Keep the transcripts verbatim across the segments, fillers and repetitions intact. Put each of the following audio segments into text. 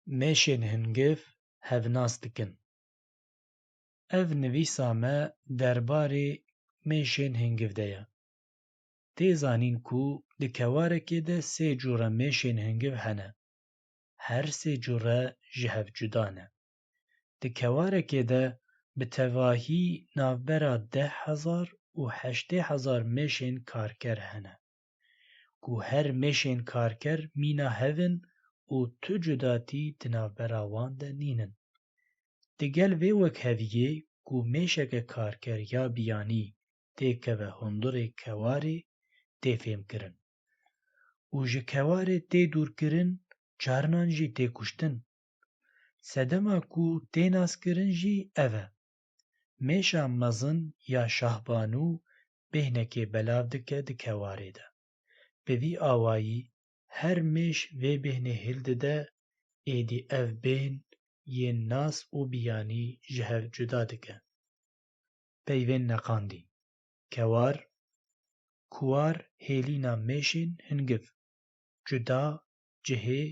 Mêşên hingiv hevnas dikin. Ev nivîsa me derbarê mêşên hingiv de ye. Tê zanîn ku di kewarekê de sê cûre mêşên hingiv hene. Her sê cûre ji hev cuda ne. Di kewarekê de bi tevahî navbera deh hezar û heştê hezar mêşên karker hene, ku her mêşên karker mîna hev in û tu cudatî di navbera wan de nînin. Digel vê wekheviyê ku mêşeke karker ya biyanî têkeve hundirê kewarê tê fêmkirin û ji kewarê tê dûrkirin, carinan jî tê kuştin. Sedema ku tê naskirin jî ev e. Mêşa mezin ya şahbanû bêhnekê belav dike di kewarê de. Bi vî awayî her mêş vê bêhnê hildide, êdî ev bêhn yên nas û biyanî ji hev cuda dike. Peyvên neqandî. Kewar, kuwar hêlîna mêşên hingiv, cuda, cihê,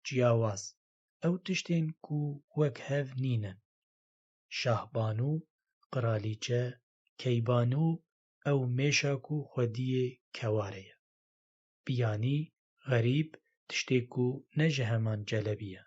ciyawaz, ew tiştên ku wek hev nînin. Şahbanû, qiralîçe, keybanû, ew mêşa ku xwediyê kewarê ye. Biyanî, xerîb, tiştê ku ne ji heman celebî ye.